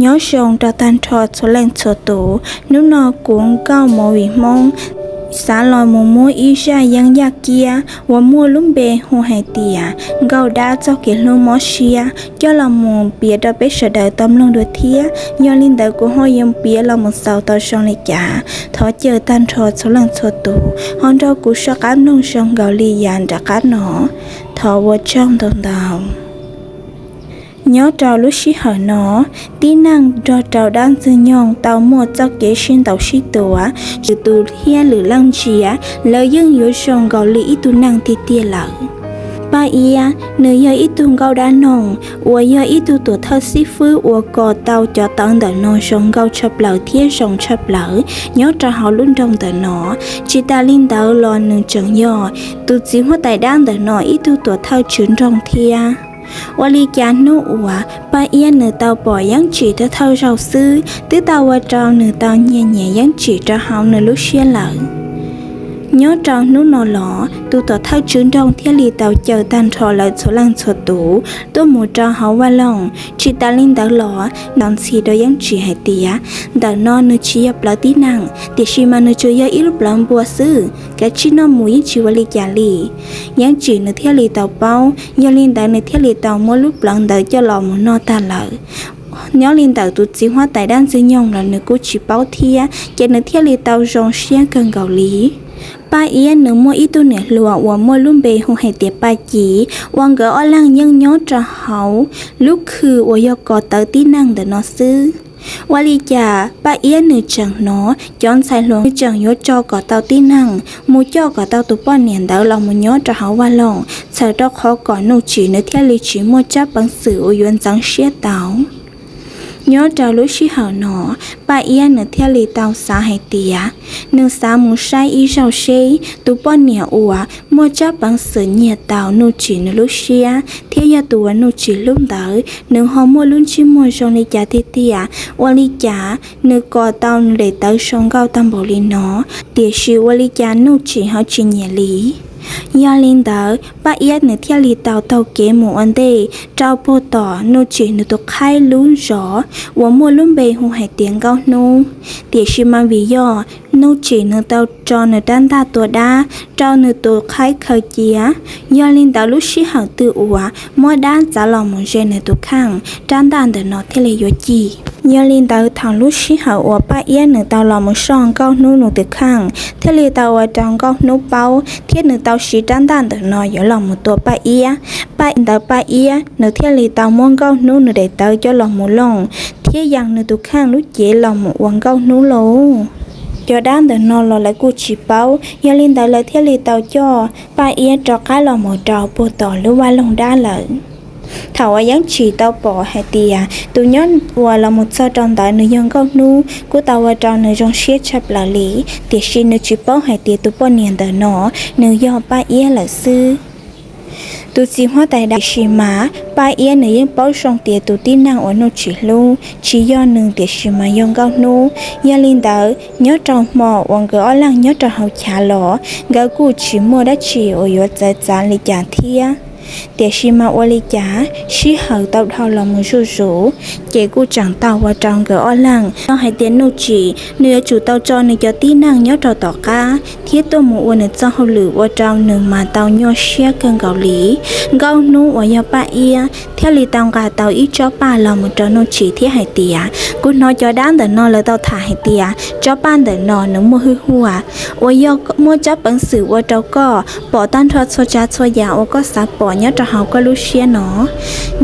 Nyob zoo rau tag nrho txhua leej txhua tus, hnub no kuv nkauj movie Hmoob xav los mus muab ib zaj yeeb yaj kiab uas muaj lub npe hu hais tias nkauj dab txoj kev hlub mob siab coj los mus piav rau peb sawv daws tau mloog dua thiab. Yog li ntawd kuv ho yuav piav los mus xaus tau zoo li cas, thov caw tag nrho txhua leej txhua tus ho nrog kuv soj qab mloog zoo nkaus li yav nram qab no. Thov ua tsaug ntau ntau. Nyob rau lub sij hawm no, tib neeg nrog rau dab ntxwg nyoog tau muaj txoj kev sib ntaus sib tua, tswv tus thiab lwm leej ntsia, lawv yeej yuav zoo nkaus li ib tug neeg tiag tiag lawm. Paj Iab nws yog ib tug nkauj dab noog uas yog ib tug tuam thawj xib fwb uas kos tau cov tawv ntawm no zoo nkauj tshaj plaws thiab zoo tshaj plaws nyob rau hauv lub nroog ntawm no. Tsis tas li ntawd los nws tseem yog tus txiv huab tais dab ntawm no ib tug tuam thawj tswv nroog thiab. Ua li cas hnub uas Paj Iab nws tau pom Yeeb Tsim thawj thawj zaug xwb twb tau ua rau nws tau nyiag nyiam Yeeb Tsim rau hauv nws lub siab lawm. Nyob rau hnub no los tus tuam thawj tswv nroog thiaj li tau caw tag nrho lawv txhua leej txhua tus tuaj mus rau hauv vaj loog. Tsis tas li ntawd los nws ntxhi rau Yeeb Tsim hais tias ntawm no nws tsis yog plawv tib neeg, tiam sis mas nws tsuas yog ib lub plawv npua xwb, kav tsij noj mus yeej tsis ua li cas li. Yeeb Tsim nws thiaj li tau paub, yog li ntawd nws thiaj li tau muab lub plawv ntawd coj los mus noj tag lawm. Nyob li ntawm tus txiv huab tais dab ntxwg nyoog los nws kuj tsis paub thiab, ces nws thiaj li tau zoo siab kawg nkaus li. Paj Iab nws muaj ib tug niam hluas uas muaj lub npe hu hais tias Paj Ci, uas nkawd ob leeg yeej nyob rau hauv lub khw uas yog kos tawv tib neeg ntawm no xwb. Ua li cas Paj Iab nws tseem hnov cov ntxhais hluas nws tseem yuav tso kom tau tib neeg mus coj kom tau tus poj niam ntawd los mus nyob rau hauv vaj loog, txhawm rau qhov kom Nuj Tsim nws thiaj li tsis muaj tsab peev xwm uas yuav ntxeev siab tau. Nyob rau lub sij hawm no, Paj Iab nws thiaj li tau xav hais tias nws xav mus saib ib zaug seb tus poj niam uas muaj tsab peev xwm nyiag tau Nuj Tsim nws lub siab thiab yog tus uas Nuj Tsim hlub ntawd nws ho muaj lub ntsej muag zoo li cas tiag tiag. Ua li cas nws kos tau nws daim tawv zoo nkauj tag npaum li no, tiam sis ua li cas Nuj Tsim ho tsis nyiam li. Yog li ntawd Paj Iab nws thiaj li tau taug kev mus ua ntej rau puag tom Nuj Tsim nws tus qhaib lub zos uas muaj lub npe hu hais tias Nkauj Hnub. Tiam sis mas vim yog Nuj Tsim nws tau tso nws rab ntaj tua dab rau nws tus qhaib khaws cia, yog li ntawd lub sij hawm twg uas muab dab txav los mus ze nws tus kheej, rab ntaj ntawm no thiaj li yuav cig. Yog li ntawd thaum lub sij hawm uas Paj Iab nws tau los mus soj Nkauj Hnub nws tus kheej thiaj li tau ua rau Nkauj Hnub paub thiab nws tau siv rab ntaj ntawm no yuav los mus tua Paj Iab. Paj ntawd Paj Iab nws thiaj li tau muab Nkauj Hnub nws daim tawv coj los mus looj thiab yees nws tus kheej lub cev los mus ua Nkauj Hnub lauj. Cov dab ntawm no los lawv kuj tsis paub, yog li ntawd lawv thiaj li tau coj Paj Iab rov qab los mus rau puag tom lub vaj loog dab lawm. Thaum uas Yeeb Tsim tau pom hais tias tus nyob uas los mus txog rau ntawd nws yog Nkauj Hnub kuj tau ua rau nws zoo siab tshaj plaws li, tiam sis nws tsis paub hais tias tus poj niam ntawm no nws yog Paj Iab lawm xwb. Tus txiv huab tais dab, tiam sis mas Paj Iab nws yeej paub zoo tias tus tib neeg uas Nuj Tsim hlub tsis yog nws tiam sis mas yog Nkauj Hnub. Yog li ntawd nyob rau hmo uas nkawd ob leeg nyob rau hauv chav los nkawd kuj tsis muaj dab tsi uas yuav txawv txav li cas thiab. Tiam sis mas ua li cas sij hawm tau dhau los mus zuj zus, ces kuj tseem tau ua rau nkawd ob leeg no hais tias Nuj Tsim nws yuav tsum tau tso nws cov tib neeg nyob rau tom qab thiab tuaj mus ua nws txoj hauj lwm ua rau nws mas tau nyuaj siab kawg nkaus li. Nkauj Hnub uas yog Paj Iab thiaj li tau nqa tau ib tsob paj los mus rau Nuj Tsim thiab hais tias, kuv hnov cov dab ntawm no lawv tau tham hais tias tsob paj ntawm no nws muaj hwj huam uas yog muaj tsab peev xwm ua rau koj pom tag nrho txhua tsav txhua yam uas koj xav pom nyob rau hauv koj lub siab no.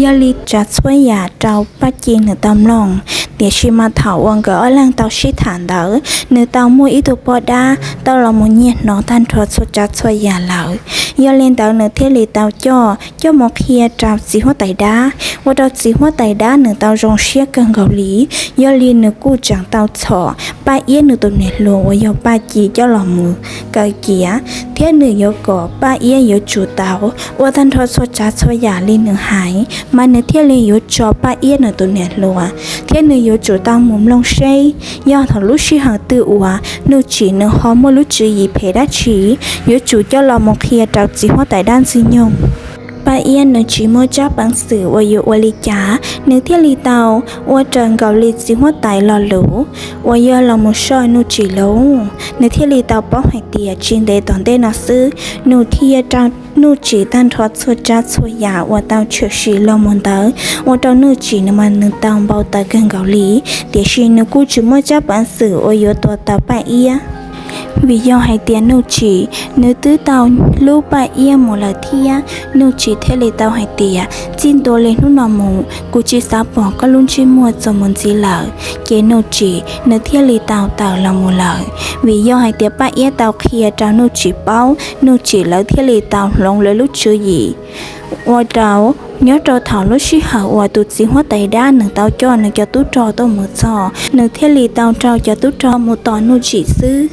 Yog li tsav txhua yam rau Paj Ci nws tau mloog, tiam sis mas thaum uas nkawd ob leeg tau sib tham ntawd nws tau muaj ib tug poj dab tau los mus nyiag hnov tag nrho txhua tsav txhua yam lawm. Yog li ntawd nws thiaj li tau coj coj mus qhia rau txiv huab tais dab, ua rau txiv huab tais dab nws tau zoo siab kawg nkaus li. Yog li nws kuj tseem tau txhom Paj Iab nws tus niam hluas uas yog Paj Ci coj los mus kaw cia, thiab nws yuav kom Paj Iab yuav tsum tau ua tag nrho txhua tsav txhua yam li nws hais mas nws thiaj li yuav tso Paj Iab nws tus niam hluas, thiab nws yuav tsum tau mus mloog seb yog thaum lub sij hawm twg uas Nuj Tsim nws ho muaj lub tswv yim phem dab tsi, yuav tsum coj los mus qhia rau txiv huab tais dab Ntxwg Nyoog. Paj Iab nws tsis muaj tsab peev xwm uas yuav ua li cas, nws thiaj li tau ua raws nkaus li txiv huab tais lo lus uas yog los mus soj Nuj Tsim lauj. Nws thiaj li tau paub hais tias tsis ntev tom ntej no xwb, nws thiaj rau Nuj Tsim tag nrho txhua tsav txhua yam uas tau tshwm sim los mus ntawd, ua rau Nuj Tsim nws mas nws tau npau taws kawg nkaus li, tiam sis nws kuj tsis muaj tsab peev xwm uas yuav tua tau Paj Iab. Vim yog hais tias Nuj Tsim nws twb tau hlub Paj Iab mus lawm thiab, Nuj Tsim thiaj li tau hais tias txij ntua li hnub no mus kuv tsis xav pom koj lub ntsej muag txuas mus ntxiv lawm. Ces Nuj Tsim nws thiaj li tau tawm los mus lawm. Vim yog hais tias Paj Iab tau qhia rau Nuj Tsim paub, Nuj Tsim lawv thiaj li tau hloov lawv lub tswv yim ua rau nyob rau thaum lub sij hawm uas tus txiv huab tais dab nws tau coj nws cov tub rog tuaj mus txog, nws thiaj li tau rau cov tub rog mus tos Nuj Tsim xwb.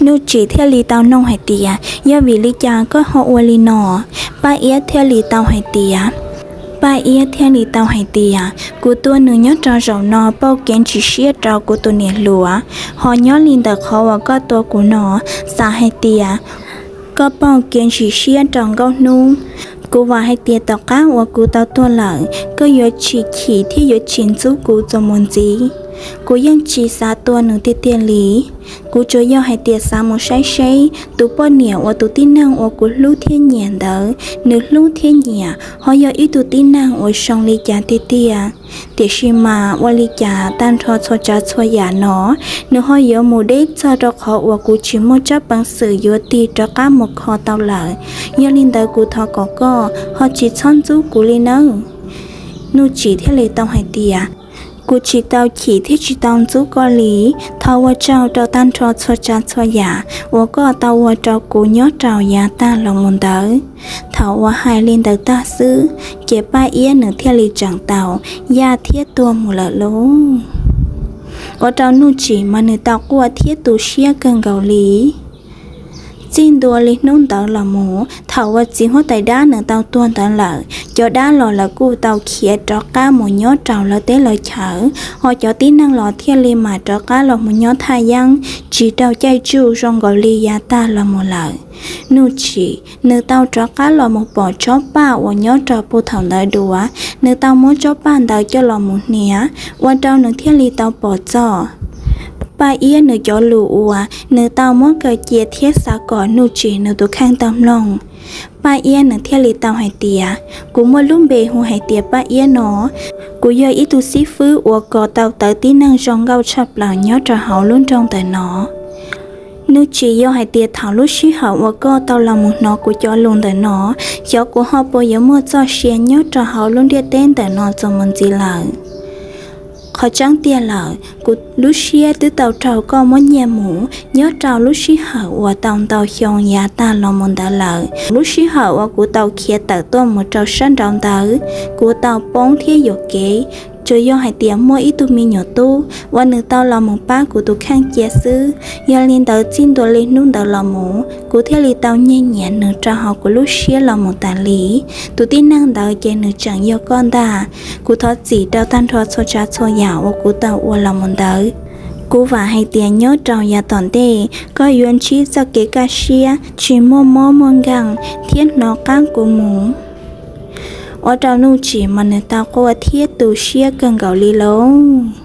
Nuj Tsim thiaj li tau nug hais tias, yog vim li cas koj ho ua li no? Paj Iab thiaj li tau hais tias, Paj Iab thiaj li tau hais tias, kuv tua nws nyob rau zaum no pauj kev ntsim siab rau kuv tus niam hluas, ho nyob li ntawm qhov uas koj tua kuv no, xav hais tias koj pauj kev ntsim siab rau Nkauj Hnub. Kuv vam hais tias tom qab uas kuv tau tuag lawm, koj yuav tsis chim thiab yuav tsis ntxub kuv txuas mus ntxiv. Kuv yeej tsis xav tua nws tiag tiag li. Kuv tsuas yog hais tias xav mus saib seb tus poj niam uas tus tib neeg uas kuv hlub thiab nyiam ntawd, nws hlub thiab nyiam ho yog ib tug tib neeg uas zoo li cas tiag tiag. Tiam sis mas ua li cas tag nrho txhua tsav txhua yam no, nws ho yuav mus deb txog rau qhov uas kuv tsis muaj tsab peev xwm yuav tig rov qab mus kho tau lawm. Yog li ntawd kuv thov kom koj ho tsis txhob ntxub kuv li nawb. Nuj Tsim thiaj li tau hais tias, kuv tsis tau chim thiab tsis tau ntxub koj li. Thov ua tsaug rau tag nrho txhua tsav txhua yam uas koj tau ua rau kuv nyob rau yav tag los mus ntawd. Thaum uas hais li ntawd tag xwb, ces Paj Iab nws thiaj li tseem tau yaj thiab tuag mus lawm lauj. Ua rau Nuj Tsim mas nws tau quaj thiab tu siab kawg nkaus li. Txij ntua li hnub ntawd los mus, thaum uas txiv huab tais dab nws tau tuag ntawd lawm, cov dab los lawv kuj tau khiav rov qab mus nyob rau lawv teb lawv chaws, ho cov tib neeg los thiaj li mam rov qab los mus nyob thaj yeeb tsis raug caij tsuj zoo nkaus li yav tag los mus lawm. Nuj Tsim nws tau rov qab los mus pom tsob paj uas nyob rau puag thaum ntawd dua, nws tau muab tsob paj ntawd coj los mus hnia, ua rau nws thiaj li tau pom txog Paj Iab nws cov lus uas nws tau muab kaw cia thiab xav kom Nuj Tsim nws tus kheej tau mloog. Paj Iab nws thiaj li tau hais tias, kuv muaj lub npe hu hais tias Paj Iab no, kuv yog ib tug xib fwb uas kos tau tawv tib neeg zoo nkauj tshaj plaws nyob rau hauv lub nroog ntawm no. Nuj Tsim, yog hais tias thaum lub sij hawm uas koj tau los mus hnov kuv cov lus ntawm no, xyov kuv ho puas yuav muaj txoj sia nyob rau hauv lub ntiaj teb ntawm no txuas mus ntxiv lawm. Qhov tseeb tiag lawm, kuv lub siab twb tau raug koj muab nyiag mus nyob rau lub sij hawm uas tau ntau xyoo yav tag los mus ntawd lawm. Lub sij hawm uas kuv tau khiav tawm tuaj mus rau sab nraud ntawd, kuv tau poob thiab yuam kev, tsuas yog hais tias muaj ib tug me nyuam tub uas nws tau los mus pab kuv tus kheej cia xwb. Yog li ntawd txij ntua li hnub ntawd los mus, kuv thiaj li tau nyiag nyiam nws rau hauv kuv lub siab los mus tas li. Tus tib neeg ntawd ces nws tseem yog koj ntag. Kuv thov txim rau tag nrho txhua tsav txhua yam uas kuv tau ua los mus ntawd. Kuv vam hais tias nyob rau yav tom ntej koj yuav ntsib txoj kev kaj siab tsis muaj mob muaj nkeeg thiab hnov qab kuv mus. Ua rau Nuj Tsim mas nws tau quaj thiab tu siab kawg nkaus li lauj.